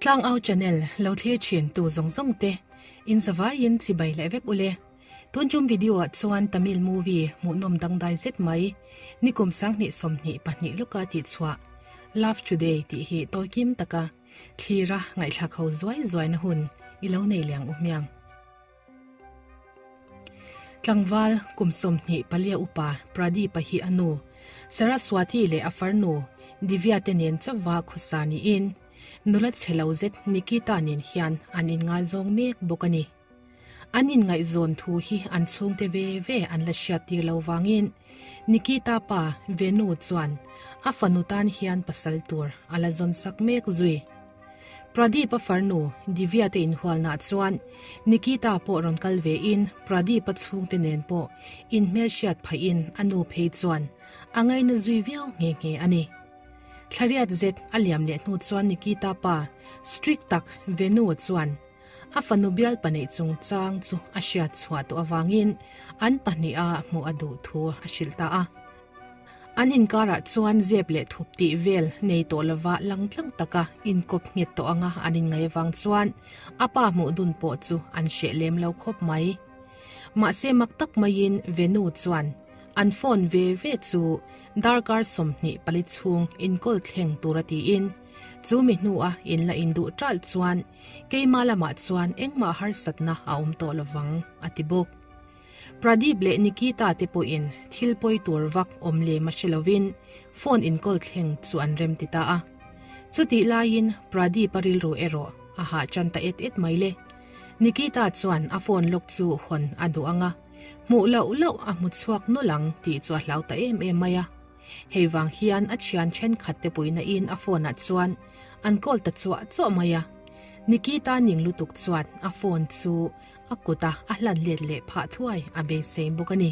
Tlangau channel lo thlir thin tu zawng zawng te in zavaiin chibai leh vek ule. Tun tum video ah chuan Tamil movie hmuhnawm dangdai zet mai nikum sanghnih 22 lawka tihchhuah Love Today tih hi tawikim taka thlira ngaihthlak ho zuai zuaina hun i lo nei liang u hmiang. Tlangval kum 24 upa Pradeep-a hi a nu Saraswati leh a farnu Divya te nen chauhva khawsa niin nula chhe lo zet Nikita nen hian an inngaizawng mek bawk a ni. An inngaihzawn thu hi an chhungte ve ve an la hriat tir lo vangin Nikita pa Venu chuan a fanu tan hian pasal tur a la zawn sak mek zui. Pradeep-a farnu Divya te inhualnah chuan Nikita pawh rawn kal vein Pradeep-a chhungte nen pawh inhmelhriat phaihin a nu phei chuan a ngaina zui viau nghe nghe a ni. Thlariat zet a liam leh hnu chuan Nikita pa strict tak Venu chuan a fanu bial paneih chungchang chu a hriat chhuah tawh avangin an pahniha hmuh a duh thu a hrilh ta a. An inkarah chuan zep leh thup tih vel nei tawh lova langtlang taka inkawp nghet tawh anga an inngaih avang chuan a pa hmuh dun pawh chu an hreh lem lo khawp mai. Mahse mak tak maiin Venu chuan an phone ve ve chu darkar 24 chhung inkawl thleng tura tiin chu mi hnua in la induh ṭalh chuan keima lamah chuan engmah harsatna a awm tawh lovang a ti bawk. Pradeep leh Nikita te pawhin thil pawi tur vak awm lem a hre lovin phone inkawl thleng chu an rem ti ta a. Chutih laiin Pradeep a rilru erawh a hah tan ta et et mai le. Nikita chuan a phone lawk chu hawn a duh ang a, hmuh loh loh a hmu chhuak nawlh ang tih chu a hlau ta em em mai a. Hei vang hian a thian thenkhat te puihna in a phone ah chuan an call ta chuah chuah mai a. Nikita ning lutuk chuan a phone chu a kuta a hlan let leh phah thuai a beisei bawk a ni.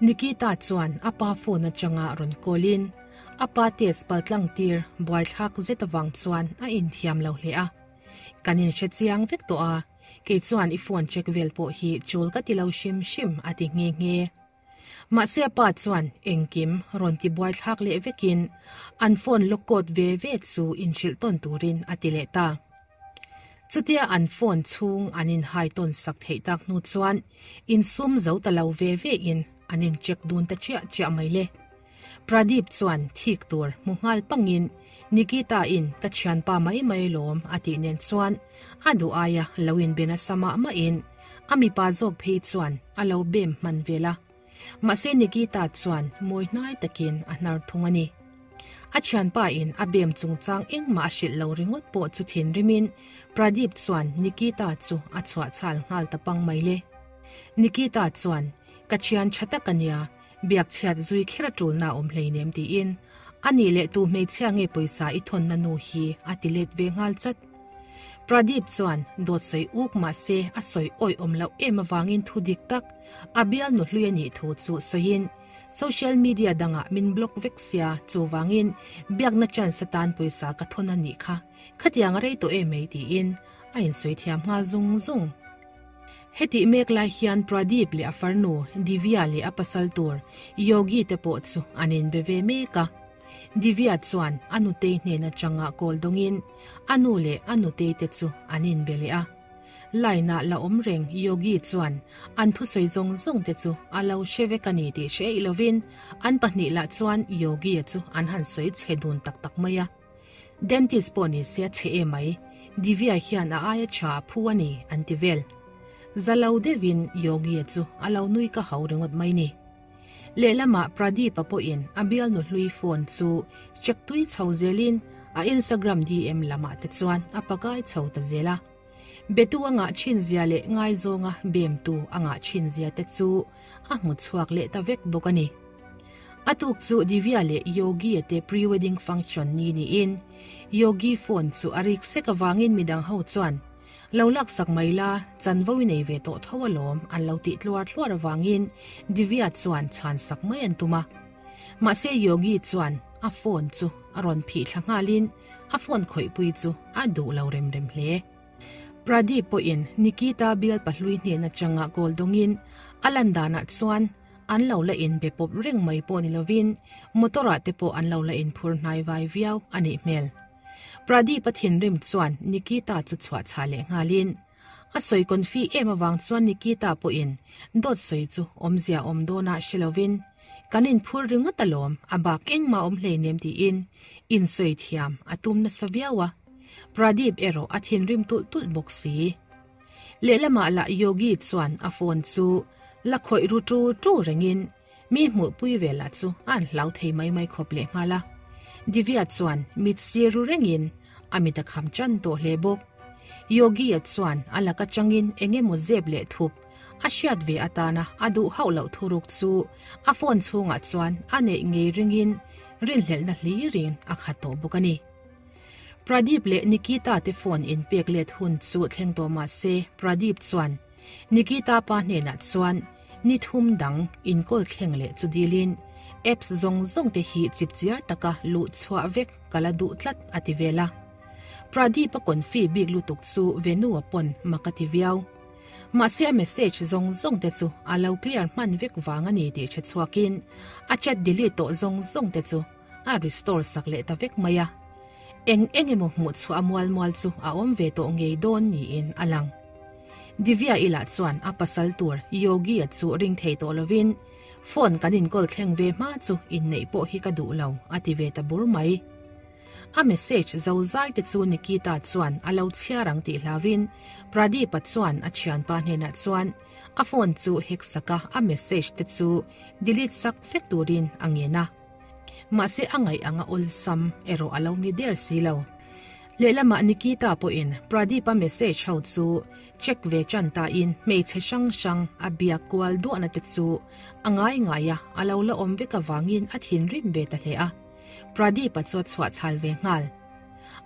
Nikita chuan a pa phone atanga rawn call in a pa test paltlang tir buaithlak zet avang chuan a inthiam lo hle a. Kan inhre chiang vek tawh a, kei chuan i phone check vel pawh hi chul ka ti lo hrim hrim a ti nghe nghe. Mahse a pa chuan engkim rawn ti buaithlak leh vekin an phone lock code ve ve chu inhrilh tawn turin a ti leh ta. Chutia an phone chhung an inhai tawn sak theih tak hnu chuan insum zo ta lo ve ve in an in check dun ta chiah chiah mai le. Pradeep chuan thik tur hmu nghal pangin Nikita in ka thianpa mai mai lawm a tih nen chuan a duh aia lo inbe nasa mah mah in a mipa zawk phei chuan a lo bem hman vel a. Mahse Nikita chuan mawi hnai takin a hnar thung a ni. A thianpa in a bem chungchang engmah a hrilh lo ringawt pawh chu thinrimin Pradeep chuan Nikita chu a chhuah chhal nghal ta pang mai le. Nikita chuan ka thian tha tak a nia, biak chhiat zui kher a tulna a awm hleinem tiin a nih leh tu hmeichhia nge pawisa i thawnna nu hi a ti let ve nghal chat. Pradeep chuan dawt sawi uk mahse a sawi awih awm loh em avangin thu dik tak a bial nu hlui a nih thu chu sawiin social media dangah min block vek sia chuvangin biakna chance atan pawisa ka thawn a nih kha khatiang a rei tawh em mai tiin a insawi thiam nghal zung zung. Hetih mek lai hian Pradeep leh a farnu Divya leh a pasal tur Yogi te pawh chu an inbe ve mek a. Divya chuan a nutei hnen atanga kawl dawngin a nu leh a nutei te chu an inbe leh a. Line ah la awm reng Yogi chuan an thusawi zawng zawng te chu a lo hre vek a ni tih hre eih lovin an pahnih lah chuan Yogi-a chu an han sawi chhe dun tak tak mai a. Dentist pawh ni se a chhe em mai, Divya hian a aia tha a phu a ni an ti vel. Za lo deuhin Yogi-a chu a lo nui ka hau ringawt mai ni. Lehlamah Pradeep-a pawhin a bialnu hlui phone chu check tui chho zelin a Instagram DM lamah te chuan a pakai chho ta zel a. Betu a ngah thin zia leh ngaizawnga bemtu a ngah thin zia te chu a hmu chhuak leh ta vek bawk a ni. A tuk chu Divya leh Yogi-a te pre-wedding function ni niin Yogi phone chu a rik sek avangin midang ho chuan lo laksak mai la, chanvo i nei ve tawh tho alawm an lo tih tluar tluar avangin Divya chuan chhan sak mai an tum a. Mahse Yogi chuan a phone chu a rawn phih thla nghalin a phone khawihpui chu a duh lo rem rem hle. Pradeep pawhin Nikita bial pahlui hnen atanga kawl dawngin a lan danah chuan an lo la inbe pawp reng mai pawh ni lovin motor ah te pawh an lo la inphur hnai vai viau a nih hmel. Pradeep-a thinrim chuan Nikita chu chhuah chhah leh nghalin a sawi confi em avang chuan Nikita pawhin dawt sawi chu awmzia awm dawnah hre lovin kan inphur ringawt alawm a bak engmah awm hleinem tiin insawi thiam a tum nasa viau a. Pradeep erawh a thinrim tulh tulh bawk si. Lehlamah lah Yogi chuan a phone chu la khawih ru tu tu rengin Mi hmuhpui ve lah chu a an hlau thei mai mai khawp lehnghal a. Divya chuan mit sir ru rengin a mit a kham tan tawh hle bawk. Yogi-a chuan a lak atangin eng emaw zep leh thup a hriat ve atana a duh hauh loh thuruk chu a phone chhungah chuan a neih ngei ringin rinhlelhna hlirin a khat tawh bawk a ni. Pradeep leh Nikita te phone inpek let hun chu thleng tawh mah se Pradeep chuan Nikita pa hnenah chuan Ni thum dang inkawl thleng leh chu dilin apps zawng zawng te hi chipchiar taka luh chhuah vek ka la duh tlat a ti vel a. Pradeep a confi bik lutuk chu Venu-a pawn mak a ti viau. Mahse a message zawng zawng te chu a lo clear hman vek vang a ni tih hre chhuakin a chat delete tawh zawng zawng te chu a restore sak leh ta vek mai a. Eng eng emaw hmuh chhuah a mual mual chu a awm ve tawh ngei dawn niin a lang. Divya ilah chuan a pasal tur Yogi-a chu ring thei tawh lovin, Phone kan inkawl thleng ve hma chu inneih pawh hi ka duh lo, a ti ve ta bur mai. A message zozai te chu Nikita chuan a lo chhiar ang tih hlauvin Pradeep-a chuan a thianpa hnenah chuan a phone chu hack sak a, a message te chu delete sak vek turin a ngen a. Mahse a ngaih anga awlsam erawh a lo ni der si lo. Lehlamah Nikita pawhin Pradeep-a message ho chu check ve tan tain hmeichhe hrang hrang a biak kual duahna te chu a ngai ngai a, a lo la awm vek avangin a thinrim ve ta hle a. Pradeep-a chu a chhuah chhal ve nghal.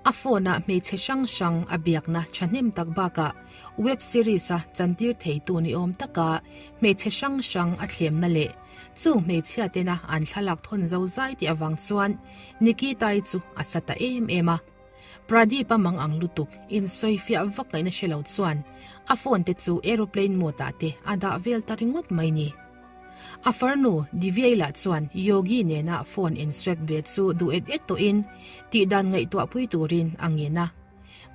A phone-ah hmeichhe hrang hrang a biakna thahnem tak bakah web series-a chantir theitu ni awm taka hmeichhe hrang hrang a thlemna leh Chung hmeichhia tena an thlalak thawn zo zai tih avang chuan Nikita-i chu a sa ta em em a. Pradeep-a mang ang lutuk insawifiah vak ngaihna hre lo chuan a phone te chu aeroplane mode ah te a dah vel ta ringawt mai ni. A farnu Divya-i lah chuan Yogi nena phone in swap ve chu duh et et tawhin tihdan ngaihtuahpui turin a ngen a.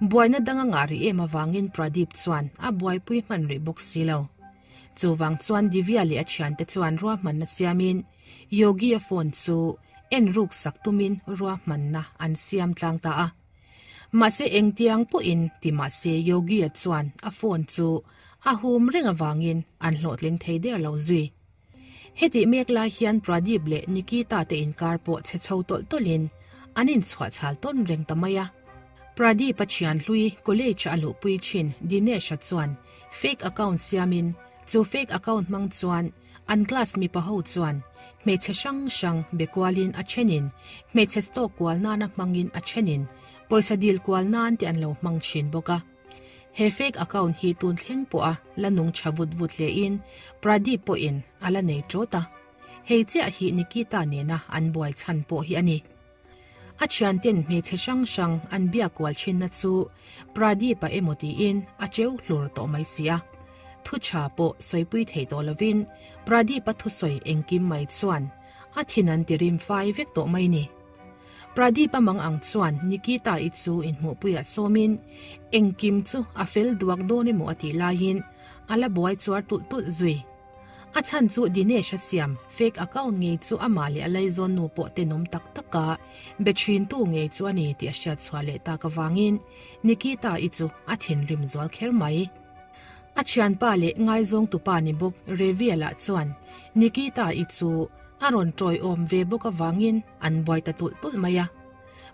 Buaina dang a ngah rih em avangin Pradeep chuan a buaipui hman rih bawk si lo. Chuvang chuan Divya leh a thiante chuan ruahmanna siamin Yogi-a phone chu en ruk sak tumin ruahmanna an siam tlang ta a. Mahse engtiang pawhin ti mahse Yogi-a chuan a phone chu a hum reng avangin an hlawhtling thei der lo zui. Hetih mek lai hian Pradeep leh Nikita te inkar pawh chhe chho tawlh tawlhin an inchhuah chhal tawn reng ta mai a. Pradeep-a thian hlui college a luhpui thin Dinesh-a chuan Fake account siamin chu fake account hmang chuan an class mipa ho chuan hmeichhe hrang hrang be kualin a thenin hmeichhe stock kual nana hmangin a thenin pawisa dil kual nan te an lo hmang thin bawk a. He fake account hi tun thleng pawha la nung tha vut vut hlein Pradeep pawhin a la nei tawt a. Hei chiah hi Nikita nena an buai chhan pawh hi a ni. A thianten hmeichhe hrang hrang an biak kual thinna chu Pradeep-a emaw tiin a cheu hlur tawh mai si a. Thu tha pawh sawipui thei tawh lovin Pradeep-a thusawi engkim mai chuan a thin an ti rim fai vek tawh mai ni. Pradeep-a mang ang chuan Nikita-i chu inhmuhpuiah sawmin engkim chu a fel duak dawn emaw a tih laiin a la buai chuar tulh tulh zui. A chhan chu Dinesh a siam fake account ngei chu amah leh a laizawn nu pawh tenawm tak taka be thintu ngei chu a ni tih a hriat chhuah leh tak avangin Nikita-i chu a thinrim zual kher mai. A thianpa leh ngaizawngtupa ni bawk Revia lah chuan Nikita-i chu a rawn tawiawm ve bawk avangin an buai ta tulh tulh mai a.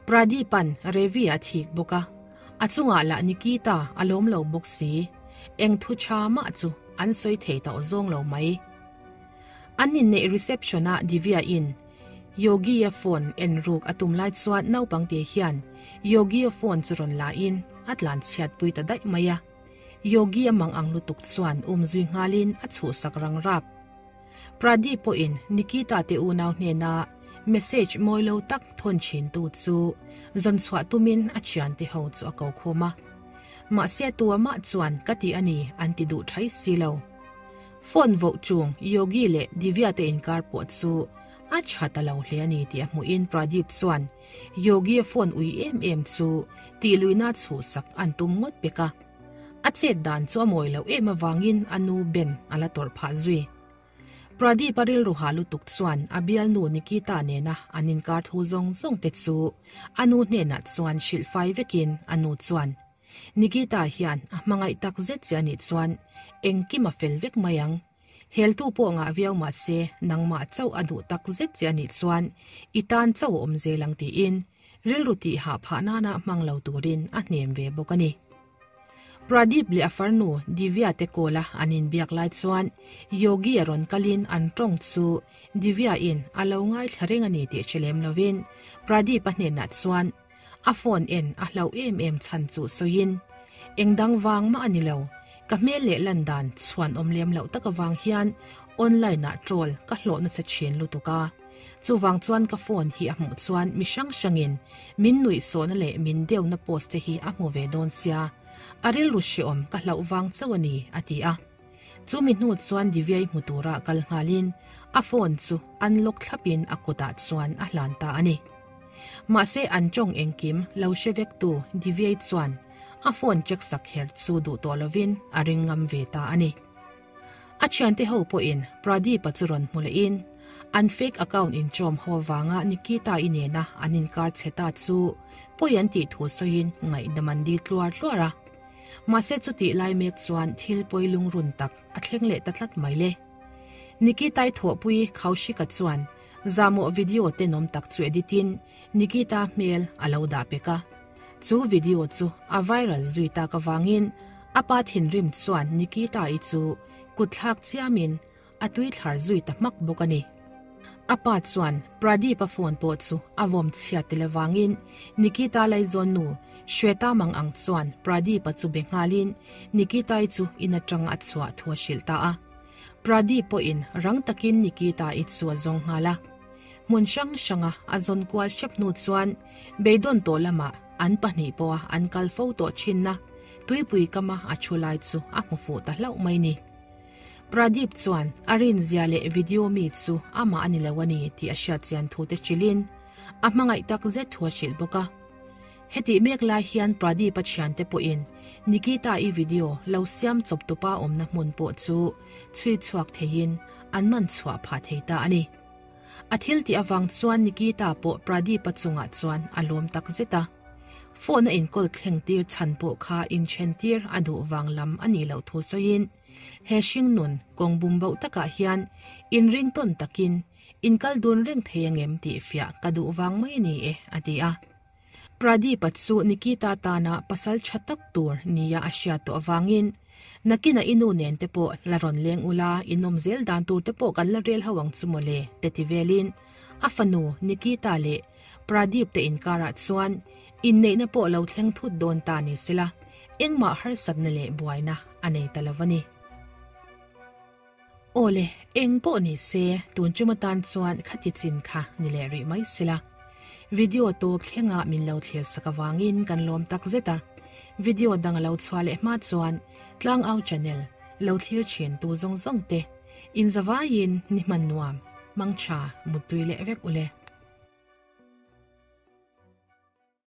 Pradeep-a'n Revi a thik bawk a, a chungah lah Nikita a lawm lo bawk si. Eng thu tha mah chu an sawi thei tawh zawng lo mai. An inneih reception-ah Divya-in Yogi-a phone en ruk a tum lai chuan naupangte hian Yogi-a phone chu rawn lain a tlan chhiatpui ta daih mai a. Yogi-a mang ang lutuk chuan umzui nghalin a chhuhsak rang rap. Pradeep pawhin Nikita te unau hnena message mawi lo tak thawn thintu chu zawn chhuah tumin a thiante ho chu a ko khum a. Mahse tua mah chuan ka ti a ni an ti duh thai si lo. Phone voh chung Yogi leh Divya te inkar pawh chu A tha ta lo hle a ni tih a hmuhin Pradeep chuan Yogi-a phone ui em em chu tihluihna chhuhsak an tum ngawt pek a. A chet dan chu a mawi loh em avangin a nu Ben a la tawrh phah zui. Pradeep-a rilru hah lutuk chuan a bialnu Nikita nena an inkar thu zawng zawng te chu a nu hnenah chuan hrilh fai vekin a nu chuan Nikita hian a hmangaih tak zet che a nih chuan engkim a fel vek mai ang. Heltu pawh ngah viau mah se nangmah chauh a duh tak zet che a nih chuan i tan chauh a awm zel ang tiin rilru tih hah phah nana hmang lo turin a hnem ve bawk a ni. Pradeep leh a farnu Divya te kawl a an inbiak lai chuan Yogi a rawn kalin an tawng chu Divya in a lo ngaithla reng a ni tih hre lem lovin Pradeep a hnenah chuan A phone en a hlauh em em chhan chu sawiin, Eng dang vang mah a ni lo, ka hmel leh lan dan chhuan awm lem loh tak avang hian online ah troll ka hlawh nasa thin lutuk a. Chuvang chuan ka phone hi a hmuh chuan mi hrang hrangin min nuihsawhna leh min deuhna post te hi a hmu ve dawn sia, a rilru hreawm ka hlauh vang chauh a ni, a ti a. Chu mi hnu chuan Divyai hmu tura kal nghalin a phone chu unlock thlapin a kutah chuan a hlan ta a ni. Mahse an tawng engkim lo hre vektu Divyai chuan a phone check sak her chu duh tawh lovin a ring ngam ve ta a ni. A thiante ho pawhin Pradeep-a chu rawn hmu lehin an fake account inchawm ho avanga Nikita-i nena an inkar chhe ta chu pawi an tih thu sawiin ngaihdam an dil tluar tluar a. Mahse chutih lai mek chuan thil pawi lungrun tak a thleng leh ta tlat mai le. Nikitai thawhpui Khaushika chuan zamawh video tenawm tak chu edit in Nikita hmel a lo dah pek a. Chu video chu a viral zui tak avangin a pa thinrim chuan Nikita-i chu kutthlak chiamin a tui thlar zui ta hmak bawk a ni. A pa chuan Pradeep-a phone pawh chu a vawm chhiat tel avangin Nikita laizawn nu Shweta mang ang chuan Pradeep-a chu be nghalin Nikita-i chu in atanga a chhuah thu a hrilh ta a. Pradeep pawhin rang takin Nikita-i chu a zawng nghal a. Hmun hrang hranga a zawn kual hrep hnu chuan beidawn tawh lamah an pahnih pawha an kal fo tawh thinna tuipui kama a thu lai chu a hmu fuh ta hlauh mai ni. Pradeep chuan a rinzia leh video mi chu amah a ni lo a ni tih a hriat chian thu te hrilhin a hmangaih tak zet thu a hrilh bawk a. Hetih mek lai hian Pradeep-a thiante pawhin Nikita-i video lo siam chawp tupa awmna hmun pawh chu chhui chhuak theiin an man chhuah phah thei ta a ni. A thil tih avang chuan Nikita pawh Pradeep-a chungah chuan a lawm tak zet a. Phone a inkawl thleng tir chhan pawh kha inthen tir a duh vang lam a nih loh thu sawiin he hringnun kawng bum bauh takah hian inring tawn takin inkal dun reng thei angem tih fiah ka duh vang mai a ni e, a ti a. Pradeep-a chu Nikita tana pasal tha tak tur nia a hriat tawh avangin nakinah i nu nen te pawh la rawn leng ula inawm zel dan tur te pawh kan la rel ho ang chu mawle te ti velin a fanu Nikita leh Pradeep te inkarah chuan inneihna pawh lo thleng thut dawn ta ni sela engmah harsatna leh buaina a nei ta lo a ni. Aw le, eng pawh ni se, tun tum atan chuan khati chin kha ni leh rih mai sela. Video tawp thlenga min lo thlir sak avangin kan lawm tak zet a. Video dang a lo chhuah leh hma chuan Tlangau Channel lo thlir thin tu zawng zawng te, inzavaiin ni hman nuam, mangtha, muttui leh vek ule.